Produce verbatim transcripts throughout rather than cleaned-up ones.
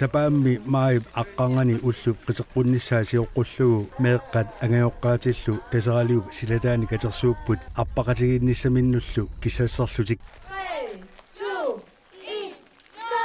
Tapaammi maajip aqqarngani ullup qiteqqunnissaa sioqqullugu meeqqat angajoqqaatillu Taseraliup silataani katersuupput arpaqatigiinnissaminnullu kissasserlutik. Tre, to, en, go!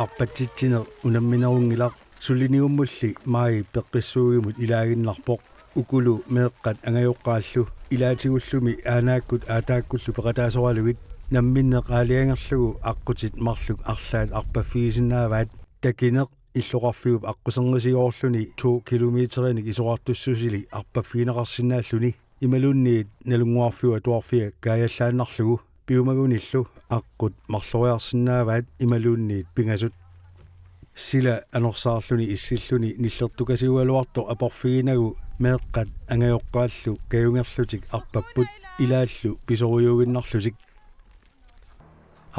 Arpatsitsineq unamminerunngilaq, suliniummulli maajip peqqissuugimut ilaaginnarpoq. Ukulu meeqqat angajoqqaallu ilaatigullumi aanaakkut aataakkullu peqataasoralugit namminneq aalajangerlugu aqqutit marluk arlaat arpaffigisinnaavaat. Takineq illoqarfiup aqquserngisigoorluni to kilometerinik isorartussusili arpaffigineqarsinnaalluni imaluunniit Nalunnguarfiup Atuarfia kaajallaannarlugu piumagunillu aqqut marloriarsinnaavaat imaluunniit pingasut. Sila anorsaarluni issilluni nillertukasiugaluartoq aporfiginagu meeqqat angajoqqaallu kajungerlutik arpapput ilaallu pisorujuuginnarlutik.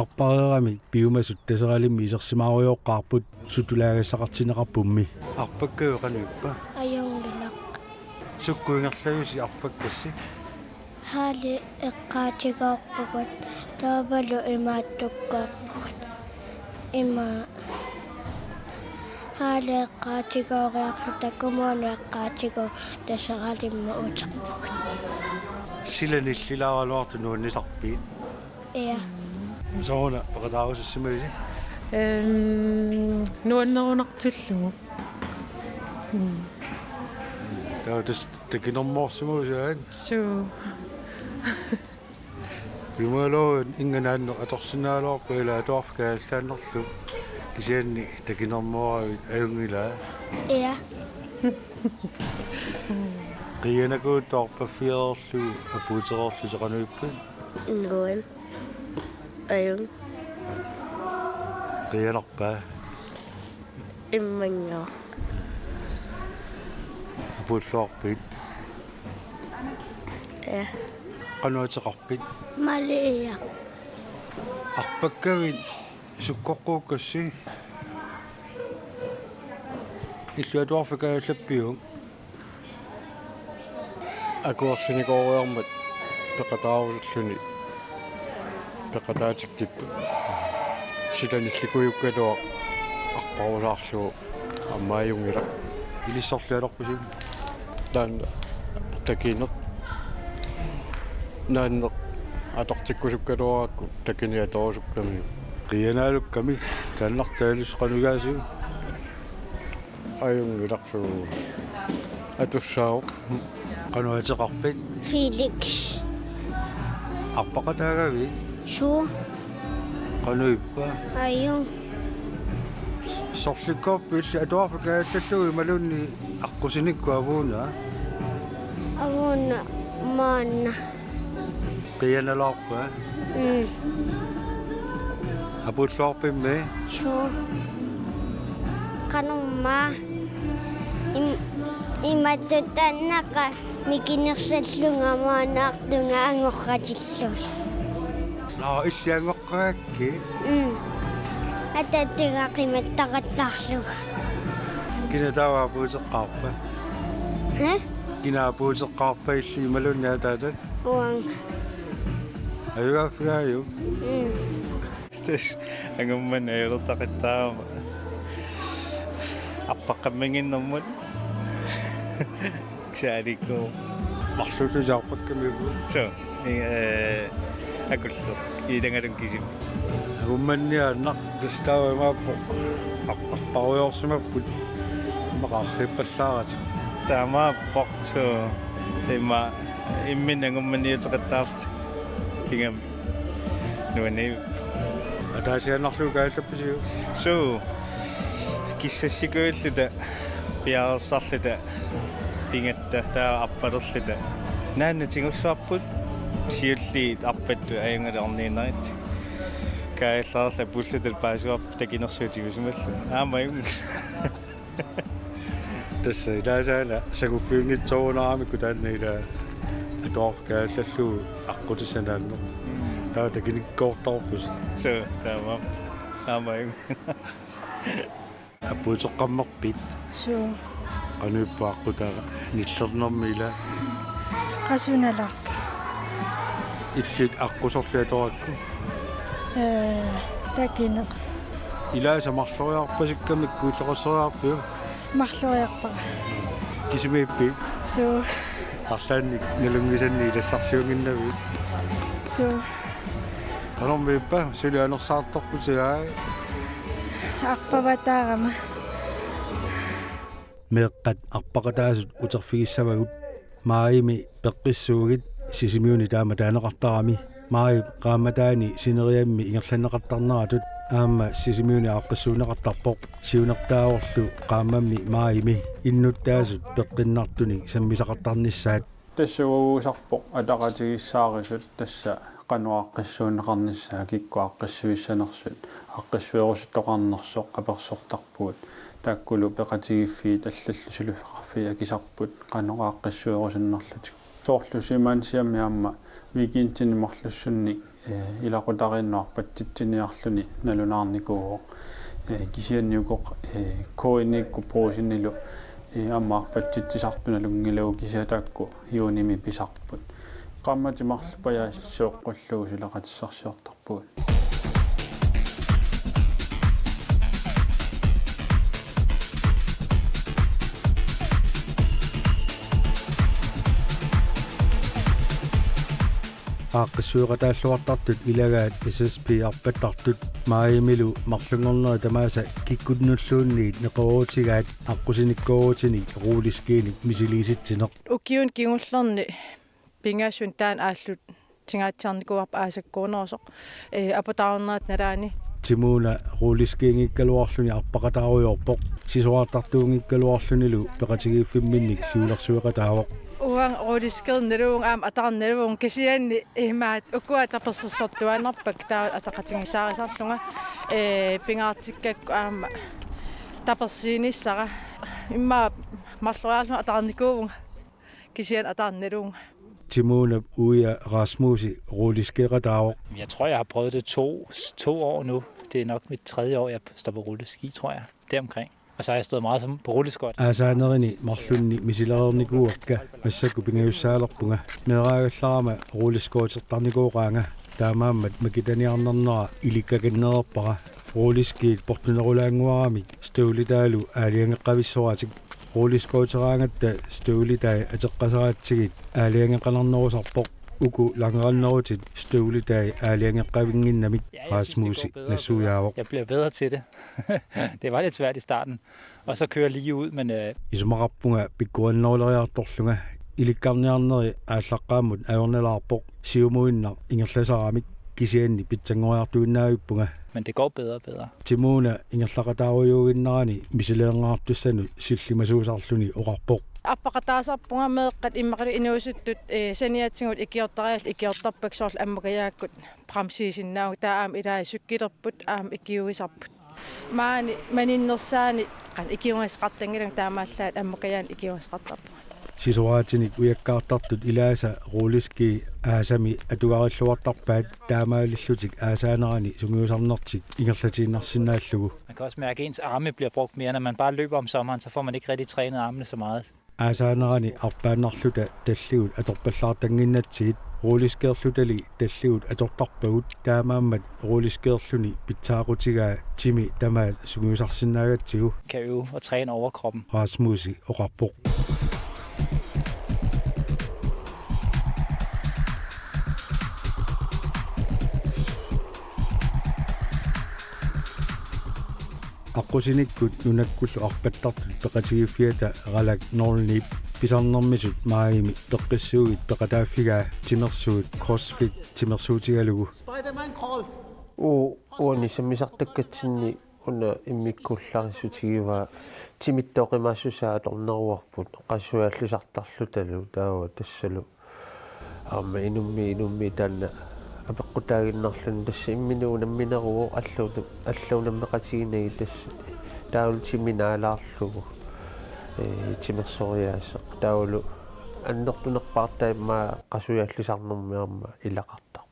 Arpareeramik piumasut Taseralimmi isersimaarujoqqaarput sutulaagassaqartinneqarpummi. Arpakkavit qanoq ippa? Ajunngilaq. Sukkut ingerlajusi arpakkassi? Haali eqqaatigoorpugut, taavalu imaattukkoorpugut. Ima haali eqqaatigooriarluta kommuni eqqaatigooq Taseralimmi uterpugut. Sila nillilaaraluartoq nuannisarpit? Ja. Sooruna peqataarusussimavisi? Ehm, nuannerunartillugu. Mm. Taava tassa takinermoorsimavusi aana? Suu. Piumalu inga naanneq atorsinnaagaluarpat ilaa atuarfik kaajallaannarlugu. Kisianni takinermooravit ajunngilaa? Ja. Qiianakuuttoq arpaffigereerlugu apuutereerlusi qanoq ippit? Nuann. Ajunngilaq. Qiianerpaa? Immaqa. Apuulluarpit? Ja. Qanoq ateqarpit? Malia. Arpakkavit sukkoqquukkassi? Illuatungaarfik kaajallappiuk? Akuersinikooriarmat peqataarusulluni peqataatikkipput. Sila nillikujukkaluaq arparusaarlugu aamma ajunngilaq. Ilissorlialerpusi? Taanna takineq. Naanneq atortikkusukkaluarakku takineq atorusukkamiuk. Qiianaalukkami taannartaalis qanoq igaasiuk? Ajunngilaq suu. Atussaavoq. Qanoq ateqarpit? Felix. Arpaqataagavit? Suu. Qanoq ippa? Ajunngilaq. Sorlikkoorpit illit atuarfik kaajallallugu imaluunniit aqqusinikkut avuuna? Avuuna maanna. Qiianalaarpa? Mm. Apuulluarpimmi? Suu. Qanormaa. Im-, imatut taannaqa mikinersallunga maannaartunga angorratillugu. Naa, illit angoqqagakkit? Mm. Ataataga qimattaqattaarlugu. Kina taava apuuteqqaarpa? Hæ? Kina apuuteqqaarpa, illit imaluunniit ataatat? Uanga. Ajugaaffigaajuk? Mm. Tassa angummani ajulertaqattaarama. Arpaqqamminnginnermut. Saalikku. Marluullusi arpakkamiuk? Suu. I-, eh, akullu. Ilagalunga kisimi. Angummanniaannaq tassa taava imaappoq. Ar-, arparujoorsimapput. Immaqa arriippallaaratik. Taamaappoq suu. Ima imminut angummanniuteqattaarlutik. Kingam nuanniippoq. Ataasiaannarlugu kaajallappisiuk? Suu. Kissassikuilluta, piareersarluta, pigatta, taava arpalerluta. Naanna tigulluarput, siulliit arpattut ajunngilaq orniinnarlutik. Kaajallarluta pulluta paasivarput takinersuut tigusimallugu. Aamma ajunngilaq. Tassa ilaasaana sanguffiunngitsoorunaramikkit taanna ilaa atuarfik kaajallallugu aqqutissat naanneq. Taava takinikkoortarpusi. Suu, taamaappoq. Taamaappoq. Apuuteqqammerpit? Suu. Qanoq ippa aqqutaga nillernermi ilaa? Qasunalaarpoq. Illit aqquserli atorakku? Ee, takineq. Ilaasa marloriarpasikkamikku toqorseriarpiuk? Marloriarpara. Kisimiippiuk? Suu. Arlaannik nalunngisannik ilassarsiunnginnavit? Suu. Qanormiippa suli anersaartorputigaa? Arpavataarama. Meeqqat arpaqataasut uterfigissavagut. Maajimi peqqissuugit Sisimiuni taama taaneqartarami. Maajip qaammataani sineriammi ingerlanneqartarneratut aamma Sisimiuni aaqqissuunneqartarpoq. Siunertaavorlu qaammammi maajimi innuttaasut peqqinnartunik sammisaqartarnissaat. Tassa uaguusarpoq ataqatigissaarisut, tassa qanoq aaqqissuunneqarnissaa, kikkut aaqqissuissanersut, aaqqissuerusuttoqarnersoq apersortarpugut. Taakkulu peqatigiiffiit allallu suliffeqarfiit akisarput qanoq aaqqissuerusunnerlutik. Soorlu Simansiami aamma weekendini marlussunni, eh, ilaqutariinnut arpatsitsiniarluni nalunaarnikuuvoq. Eh, kisianni uku, eh, K N I-kkut Brugsenilu, eh, aamma arpatsitsisartut nalunngilagut, kisianni taakku juunimi pisarput. Qaammatit marluk pajaasissueqqullugu suleqatissarsiortarpugut. Aaqqissueqataalluartartut ilagaat S S P arpattartut maajimilu marlunngornerit tamaasa kikkunnulluunniit neqeroorutigaat aqqusinikkoorutinik rulleskimik misiliisitsineq. Ukiuni kingullerni pingasunut taanna aalluttingaatsiarnikuuarput aasakkuunerusoq, eh, aputaarunnerit nalaani. Timuuna rulleskingikkaluarluni arpaqataarujoorpoq, sisorartartuunngikkaluarlunilu peqatigiiffimminnik siulersueqataavoq. Uanga rulleskimik naluuvunga aamma ataqarnikuuvunga, kisianni imaat ukua tapersersortuaannarpakka, taava ataqatigissaarisarlunga, eh, pingaartikkakku aamma tapersiinissara. Immaqa marloriarlunga ataqarnikuuvunga. Kisianni ataqarnikuuvunga. Timuunap uia Rasmusi rulleskieqataavoq. Jeg tror, jeg har prøvet det to, to år nu. Det er nok mit tredje år, jeg står på rulleski, tror jeg. Deromkring. Og så har jeg stået meget som på rulleskøjter. Aasaanerini marlunni misilereernikuuakka, massakkut pingajussaalerpunga. Meeraagallarama rulleskøjtertarnikuugaanga, taamaammat makitaniarnernera ilikkakannereerpara. Rulleskiit portunerulaannguaramik støvlitaalu aalajangeqqavissoratik. Rulleskøjteraangatta støvlitai atoqqasaratsigit aalajangeqqanarnerusarpoq. Uku langrenderutit støvlitai aalajangeqqavinnginnamik. Ja, jeg synes, det Rasmusi går bedre og bedre. Nassuiaavoq. Jeg bliver bedre til det. Det var lidt svært i starten. Og så køre lige ud, men, øh, Isumaqarpunga pikkorinneruleriartorlunga, ilikkarniarneri aallaqqaammut ajornalaarpoq, siumuinnaq ingerlasaramik, kisianni pitsanngoriartuinnavippunga. Men det går bedre og bedre. Timuuna ingerlaqataarujuuginnarani misileerngaartussanut sillimasuusarluni oqarpoq. Arpaqataasarpunga, meeqqat immaqalu inuusuttut, eh, saniatigut ikiortariallit ikiortarpakka, soorlu ammakajaakkut bremsiisinnaavugut, taava aamma ilai cykelerput aamma ikiuisarput. Maani maninnersaani qanoq ikiugassaqartanngilanga, taamaallaat ammakajaanik ikiugassaqartarpunga. Sisoraatinik ujakkaartartut ilaasa rulleski aasami atugarilluartarpaat, taamaalillutik aasaanerani sungiusarnertik ingerlatiinnarsinnaallugu. Man kan også mærke, at ens arme bliver brugt mere, når man bare løber om sommeren, så får man ikke rigtig trænet armene så meget. Aasaanerani arpaannarluta talligut atorpallaartannginnatsigit, rulleskeerlutali talligut atortarpagut, taamaammat rulleskeerluni pitsaaqutigaa timi tamaat sungiusarsinnaagatsigu. Kan øve og træne overkroppen. Rasmusi oqarpoq. Aqqusinikkut nunakkullu arpattartut peqatigiiffiata Qalak nul ni pisarnermisut maajimi peqqissuugit peqataaffigaa timersuut CrossFit timersuutigalugu. Spider-Man crawl. Uu, uani sammisartakkatsinni una immikkuullarissutigivaa timittoqimaassusaa atorneruarput qasuallisartarlutalu, taava tassalu aamma inummi inummi taanna apeqqutaaginnarluni, tassa imminut unammineruvoq, alluuna, alluuna unammeqatiginagit, tassa taavalu timi naalaarlugu, ee, timersoriaaseq, taavalu annertunerpaartaa immaqa qasuallisarnermi aamma ilaqartarpoq.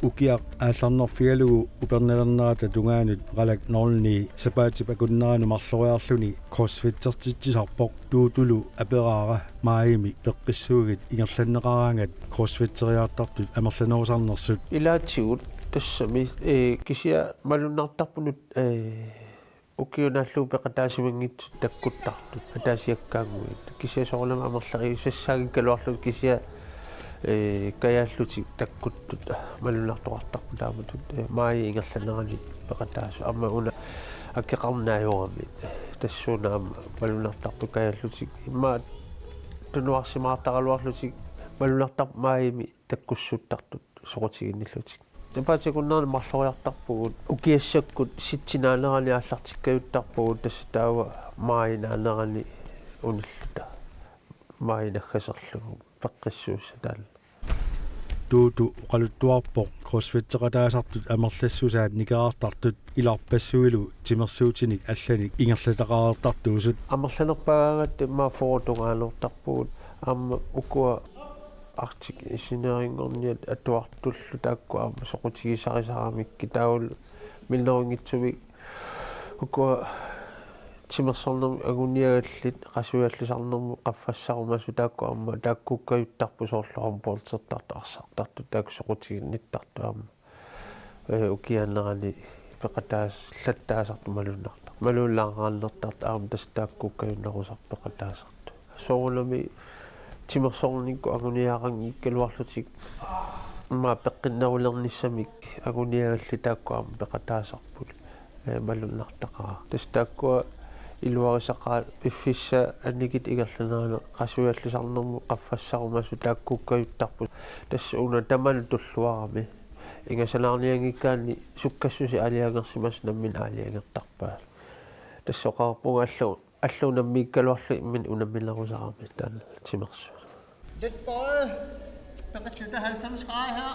Ukiaq aallarnerfigalugu upernalernerata tungaanut Qalak nul ni sapaatip akunnerani marloriarluni CrossFit-ertitsisarpoq. Tuutulu aperaara maajimi peqqissuugit ingerlanneqaraangat CrossFit-eriartartut amerlanerusarnersut. Ilaatigut Tassami, ee, kisianni malunnartarpunut, ee, ukiut naallugu peqataasimanngitsut takkuttartut ataasiakkaannguit. Kisianni soorunami amerlerisassaagigaluarlutik kisianni, ee, kajaallutik takkuttut malunnartoqartarput taamatut, ee, maajip ingerlanerani peqataasut. Aamma una akeqarneq ajorami. Tassuuna aamma malunnartarput kajaallutik. Immaqa tunuarsimaartaraluarlutik malunnartarput maajimi takkussuttartut soqutiginnillutik. Sapaatip akunnerani marloriartarpugut, ukiassakkut septemberip naanerani aallartikkajuttarpugut, tassa taava maajip naanerani unilluta. Maajip naggaserlugu peqqissuussaq taanna. Tuutu oqaluttuarpoq crossfitteqataasartut amerlassusaat nikerartartut ilarpassuilu timersuutinik allanik ingerlataqareertartuusut. Amerlanerpaagaangatta immaqa fyrre tungaanut atortarpugut, aamma ukua Arctic Engineeringerniat atuartullu taakku aamma soqutigisarisaramikkit, taavalu minnerunngitsumik ukua timersornermut anguniagallit qasujallisarnermut qaffassarumasut taakku aamma taakkuukkajuttarput, soorlu håndboldertartut, arsartartut, taakku soqutiginnittartut aamma, ee, ukiaanerani peqataallattaasartut malunnartartut. Malunnarneqartartut aamma tassa taakkuukkajunnerusarput peqataasartut. Soorunami timersornikkut anguniagaqanngikkaluarlutik immaqa peqqinnerulernissamik anguniagallit taakku aamma peqataasarput, ee, malunnartaqaaq. Tassa taakkua iluarisaqaat piffissap annikitsup ingerlanerani qasujallisarnermut qaffassarumasut taakkuukkajuttarput. Tassa una tamanut tulluarami. Ingasanaarnianngikkaanni sukkassuseq aalajangersimasoq nammineq aalajangertarpaat. Tassa oqarpunga allu, allu unammiikkaluarluni imminut unamminerusarami taanna timersuut. Lidt bøjet. Peqataatit halvfems grader her.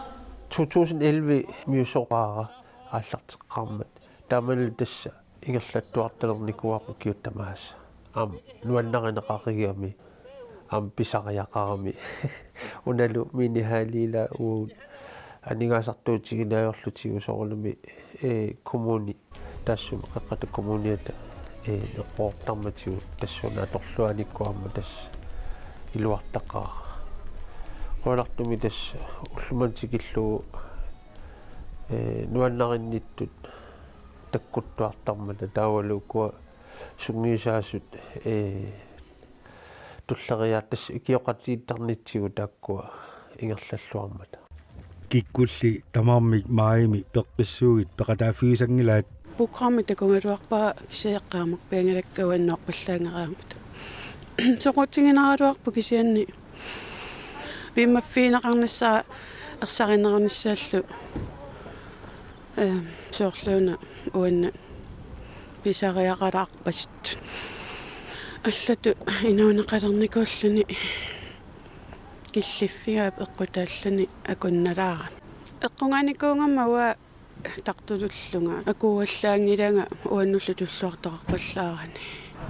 To tusind elleve miusoqaara aallarteqqaarmat. Taamanilu tassa ingerlattuartalernikuuarput ukiut tamaasa. Aamma nuannarineqaqigami, aamma pisariaqarami. Unalu minihali ila uagut aningaasartuutigineq ajorlutigu soorunami, ee, kommuni taassuma Qeqqata Kommuniata, ee, eqqortarmatigut tassuuna atorluarnikku aamma tassa iluartaqaaq. Qujanartumik tassa ullumimut tikillugu, ee, nuannarinnittut takkuttuartarmata taavalu ukua sungiusaasut, ee, tulleriiaat tassa ikioqatigiittarnitsigut taakkua ingerlalluarmata. Kikkulli tamarmik maajimi peqqissuugit peqataaffigisanngilaat. Programmi takugaluarpara kisianni eqqaamarpianngilakka uannoorpallaanngeraangama. Soqutiginaraluarpoq kisianni piumaffigineqarnissaa ersarinneqarnissaallu. Ee, soorluuna uannut pisariaqalaarpasittut. Allatut inuuneqalernikuulluni killiffigaap eqqutaalluni akunnalaarami. Eqqugaanikuugama uanga tartulullunga akuallaanngilanga uannullu tulluartoqarpallaarani.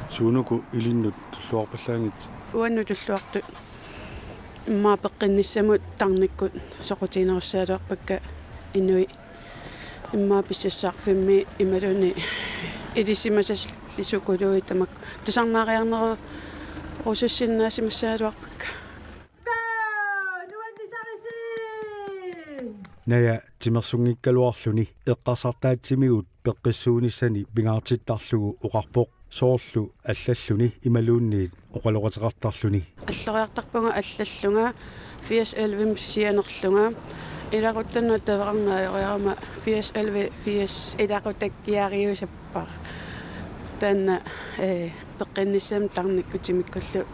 Suunuku ilinnut tulluarpallaanngitsoq? Uannut tulluartut immaqa peqqinnissamut tarnikkut soqutiginerussagaluarpakka inuit immaqa pissarsiarfimmi imaluunniit ilisimasalli sukuluit tamakku tusarnaariarnerusussinnaasimassagaluarpakka. Naja timersunngikkaluarluni eqqarsartaatsimigut peqqissuunissani pingaartittarlugu oqarpoq, soorlu allalluni imaluunniit oqaloqateqartarluni. Alloriartarpunga allallunga, firs elleve sianerlunga, ilaquttanut taveqarneq ajoriarama firs elleve firs ilaqutakkiariusappara. Taanna, ee, peqqinnissami tarnikkut timikkullu.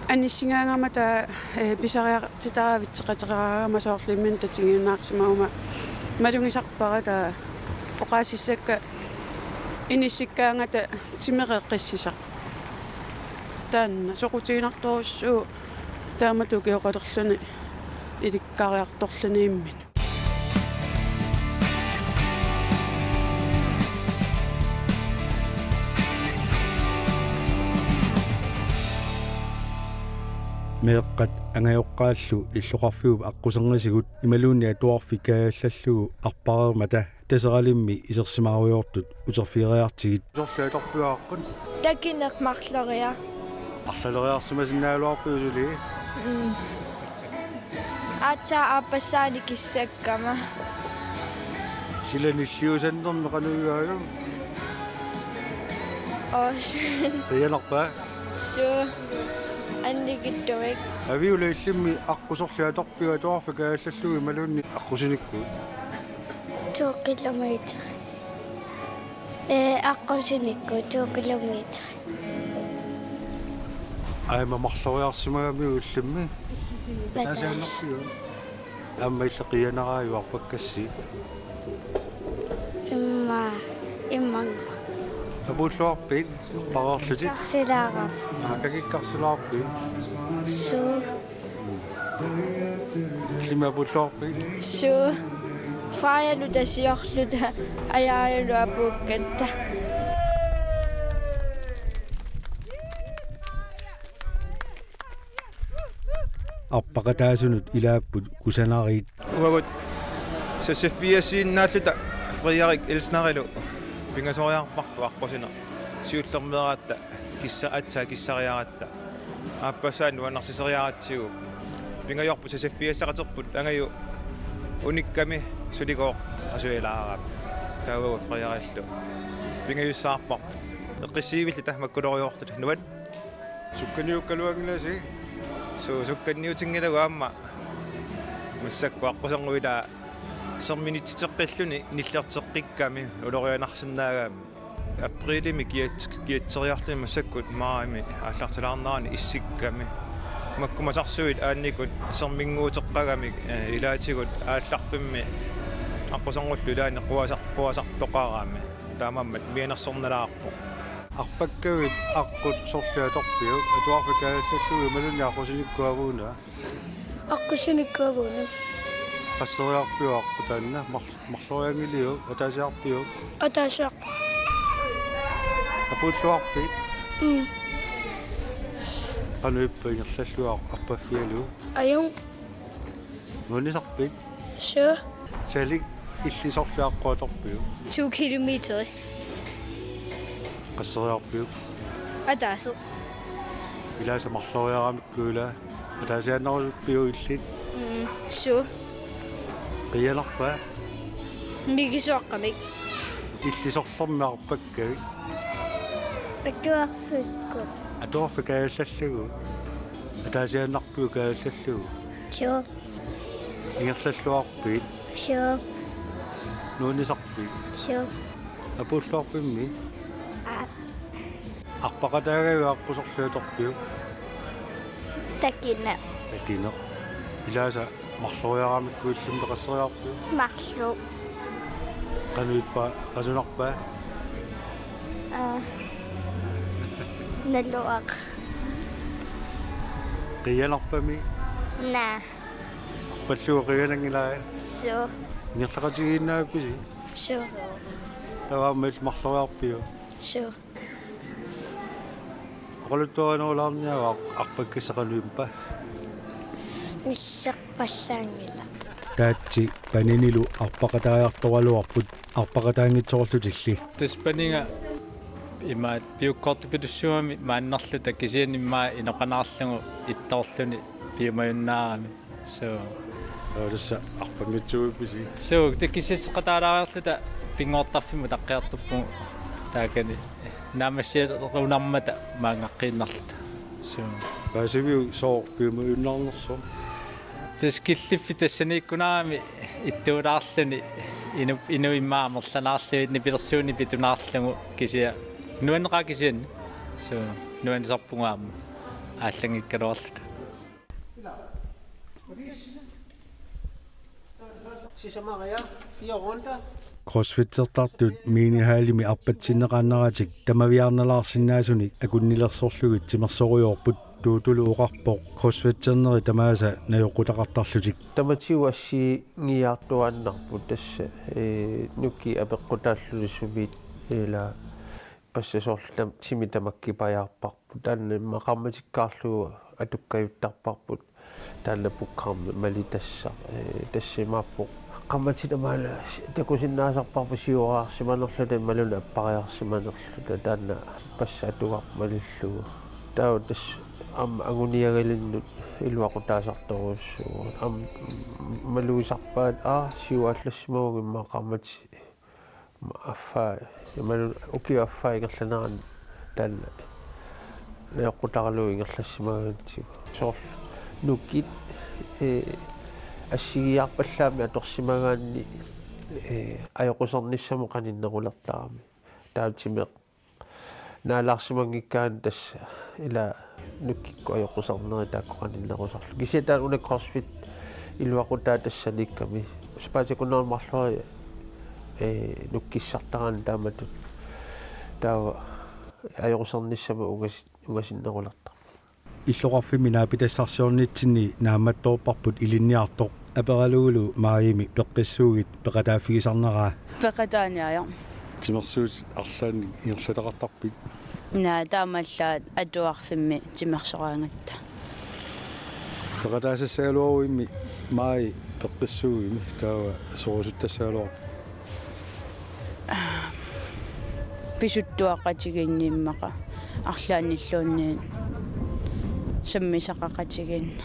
Anissigaangama taava, ee, pisariaqartitara vitseqateqaraangama soorlu imminut tatiginnaarsimaguma malugisarpara taava oqaasissakka inissikkaangata timeq eqqissisaq. Taanna soqutiginartorujussuuvoq taamatut ukioqalerluni ilikkariartorluni imminut. Meeqqat angajoqqaallu illoqarfiup aqqusernisigut imaluunniit atuarfik kaajallallugu arpareermata Taseralimmi isersimaarujoortut uterfigeriartigit. Uterfiit atorpiaaqqut. Takineq marloriaq. Arlaleriarsimasinnaagaluarpiuk suli? Mm. Aatsaat aappassaanik kissakkama. Sila nilliusannermi qanoq iliorpiuk? Os. Qiianarpa? Suu. Annikitsunik. Aviula illimmi aqquserli atorpiuk atuarfik kaajallallugu imaluunniit aqqusinikkuit? To kilometer. Ee, aqqusinikkuit to kilometer. Aamma marloriarsimagamiuk illimmi? Patas. Taasiannarpiuk? Aamma illit qiianaraajuk arpakkassi? Imma, imma. Apuulluarpit, pareerlutit? Kikkarsilaarama. Aa, kakikkarsilaarpit? Suu. Illimmi apuulluarpit? Suu. Faajalu tasiorluta, ajaajalu apuukkatta. Arpaqataasunut ilaapput kusanariit. Uagut seksogfirsiinnaalluta Frederik Elsnerilu pingasoriarparput aqqusineq. Siullermeeratta kissa-, aatsaat kissariaratta. Aappassaa nuannarsiseriaratsigu. Pingajorput seksogfirsaqaterput angaju unikkami sulikooq asuilaarami. Taava Frederikillu pingajussaarparput. Eqqissiivilluta makkuloriorluta. Nuann- Sukkaniukkaluanngilasi? Suu, sukkanniutinngilagut aamma. Massakkut aqquserngui ila serminitsiteqqilluni nillerteqqikkami ulorianarsinnaagami. Aprilimi kiat-, kiatseriarluni massakkut maajimi aallartilaarnerani issikkami. Makku masarsuit aannikut serminnguuteqqagamik, eh, ilaatigut aallarfimmi aqqusernullu ilaanni quasar-, quasartoqarami. Taamaammat mianersornalaarpoq. Arpakkavit aqqut sorliit atorpiuk, atuarfik kaajallallugu imaluunniit aqqusinikkut avuuna? Aqqusinikkut avuuna. Qasseriarpiuk aqqut taanna, mar-, marlorianngiliuk, ataasiarpiuk? Ataasiarpoq. Apuulluarpit? Mm. Qanoq ippa, ingerlalluarpit arpaffigalugu? Ajunngilaq. Nuannisarpit? Suu. Salik, illit sorliit aqqut atorpiuk? To kilometer. Qasseriarpiuk? Ataaseq. Ilaasa marloriaramikku ila. Ataasiaannarusuppiuk illit? Mm, suu. Qiianarpa? Mikisuaqqamik. Illit sorlermi arpakkavit? Atuarfikkut. Atuarfik kaajallallugu. Ataasiaannarpiuk kaajallallugu? Suu. Ingerlalluarpit? Suu. Nuannisarpit? Suu. Apuulluarpimmi? Aap. Arpaqataagavit aqqut sorliit atorpiuk? Takineq. Takineq. Ilaasa marloriaramikku illimmi qasseriarpiuk? Marluk. Qanoq ippa, qasunarpa? Aa. Naluara. Qiianarpami? Naa. Arpallugu qiiananngilaat? Suu. Ingerlaqatigiinnavippisi? Suu. Taava aamma illit marloriarpiuk? Suu. Oqaluttuarinerulaarniaruk arpakkassaq qanoq ippa? Nillerpassaanngilaq. Taatsi paninilu arpaqataajartoraluarput arpaqataanngitsoorlutilli. Tassa paniga imaat piukkoortupilussuugami maannerluta kisianni immaqa inoqanaarlugu ittoorluni piumajunnaarami. Suu. Taava tassa arpanngitsuuppisi? Suu, taava kisianni seqataalaariarluta pinnguartarfimmut utaqqiartorpugut taakani naammassiarunarmata maanngaqqiinnarluta. Suu. Paasiviuk sooq piumajunnaarnersoq? Tassa killiffik tassaniikkunarami ittuulaarluni inu-, inuit immaqa amerlanaarlugit nipilersuunik pitunaarlugu kisianni nuanneqaaq kisianni. Suu, nuannisarpugut aamma aallanngikkaluarluta. Sisamaria, fire runder. Crossfittertartut minihallimi arpatsinneqaannaratik tamaviaarnalaarsinnaasunik akunnilersorlugit timersorujoorput. Tuutulu oqarpoq crossfitternerit tamaasa najoqqutaqartarlutik. Tamatigut assigiiaartuaannarput tassa, ee, nukiit apeqqutaallutik sumiit ila passasorlu tam-, timit tamakkipajaarparput. Taanna immaqa qaammatikkaarlugu atukkajuttarparput. Taanna programmi malitassaq, ee, tassa imaappoq. Qaammatit tamaasa takusinnaasarparput siuariarsimanerluta imaluunniit appariarsimanerluta. Taanna passat atugarput malillugu. Taava tassa aamma anguniagalinnut iluaqutaasartorujussuuvoq. Aamma malugisarpaat, aa, siuaarlassimavunga immaqa qaammatit Affaa, imaluunniit ukiup affaa ingerlanerani taanna najoqqutaralugu ingerlassimagaangatsigu. Soorlu nukit, ee, assigiiaarpallaammi atorsimagaanni, ee, ajoqusernissamut qaninnerulertarami. Taava timeq naalaarsimanngikkaanni tassa ila nukikkut ajoqusernerit taakku qaninnerusarlugit. Kisianni taanna una CrossFit iluaqutaa tassaniikkami. Sapaatip akunnera marloriarlunga, ee, nukissartaraanni taamatut. Taava ajoqusernissamut ungas-, ungasinnerulertarami. Illoqarfimmi naapitassarsiornitsinni naammattoorparput ilinniartoq aperalugulu Maajimi peqqissuugit peqataaffigisarneraa. Peqataaniaja. Timersuutit arlaannik ingerlataqartarpit? Naa, taamaallaat atuarfimmi timersoraangatta. Peqataasassagaluaruimmi Maaji peqqissuugimi taava sorusuttassagaluarpit? Pisuttuaqatigiinni immaqa arlaannilluunniit sammisaqaqatigiinneq.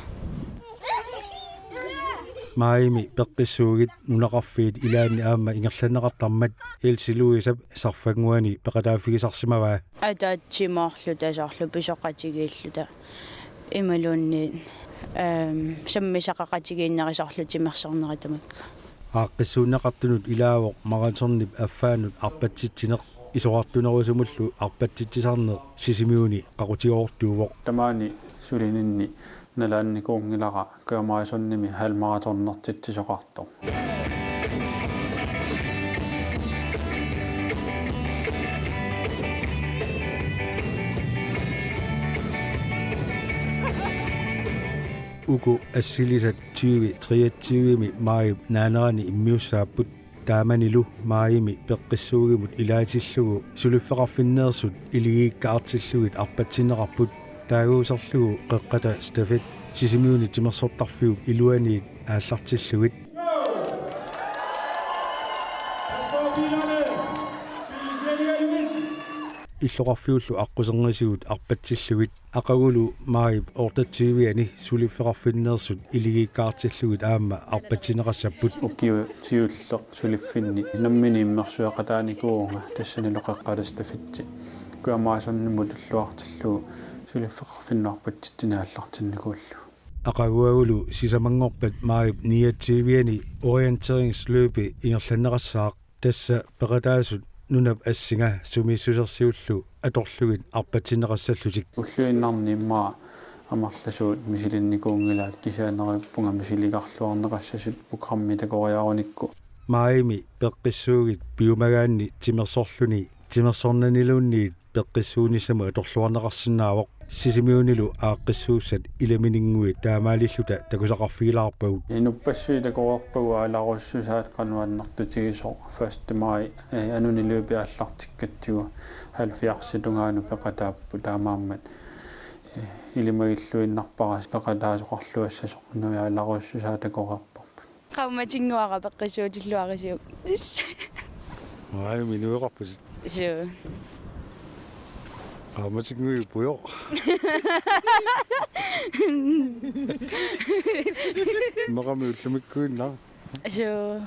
Maajimi peqqissuugit nunaqarfiit ilaanni aamma ingerlanneqartarmat Elsie Louisep Sarfannguani peqataaffigisarsimavaa. Ataatsimoorluta soorlu pisoqatigiilluta imaluunniit, ehm, sammisaqaqatigiinnerit soorlu timersornerit tamakku. Aaqqissuunneqartunut ilaavoq maratonip affaanut arpatsitsineq, isorartunerusumullu arpatsitsisarneq Sisimiuni qaqutigoortuuvoq. Tamaani sulininni nalaannikuunngilara Københavnimi halvmaratonertitsisoqartoq. Uku assilisat tyve treogtyve-mi maajip naanerani immiussaapput. Taamanilu Maajimi peqqissuugimut ilaatillugu suliffeqarfinneersut iligiikkaartillugit arpatsinneqarput, taaguuserlugu qeqqata stafet Sisimiuni timersortarfiup iluaniit aallartillugit. Illoqarfiullu aqqusernisigut arpatsillugit. Aqagulu maajip otteogtyve-ani suliffeqarfinneersut iligiikkaartillugit aamma arpatsinneqassapput. Ukiut siulleq suliffinni nammineq immersueqataanikuuvunga, tassanilu qeqqata stafetti Københavnimut tulluartillugu suliffeqarfinnut arpatsitsineq aallartinnikuullugu. Aqaguagulu sisamanngorpat maajip niogtyve-ani orienteringsløbi ingerlanneqassaaq. Tassa peqataasut nunap assinga sumiissusersiullu atorlugit arpatsinneqassallutik. Ulluinnarni immaqa amerlasuut misilinnikuunngilaat, kisianni neriuppunga misiligarluarneqassasut programmi takoriarunikku. Maajimi peqqissuugit piumagaanni timersorluni timersornaniluunniit peqqissuunissamut atorluarneqarsinnaavoq. Sisimiunilu aaqqissuussat ilamininnguit taamaalilluta takusaqarfigilaarpagut. Inuppassuit takoreerpagut aalarusussusaat qanoq annertutigisoq, første maj, eh, anuniluipi aallartikkatsigu halvfjerdsit tungaanut peqataapput, taamaammat, eh, ilimagilluinnarpara peqataasoqarluassasoq, inuit aalarusussusaat takoreerparput. Qaummatinnguara peqqissuutilluarisiuk. Maajimi inueqarputit. Suu. Qaummatinnguit pujoq. Immaqami ullumikkuinnaq. Suu.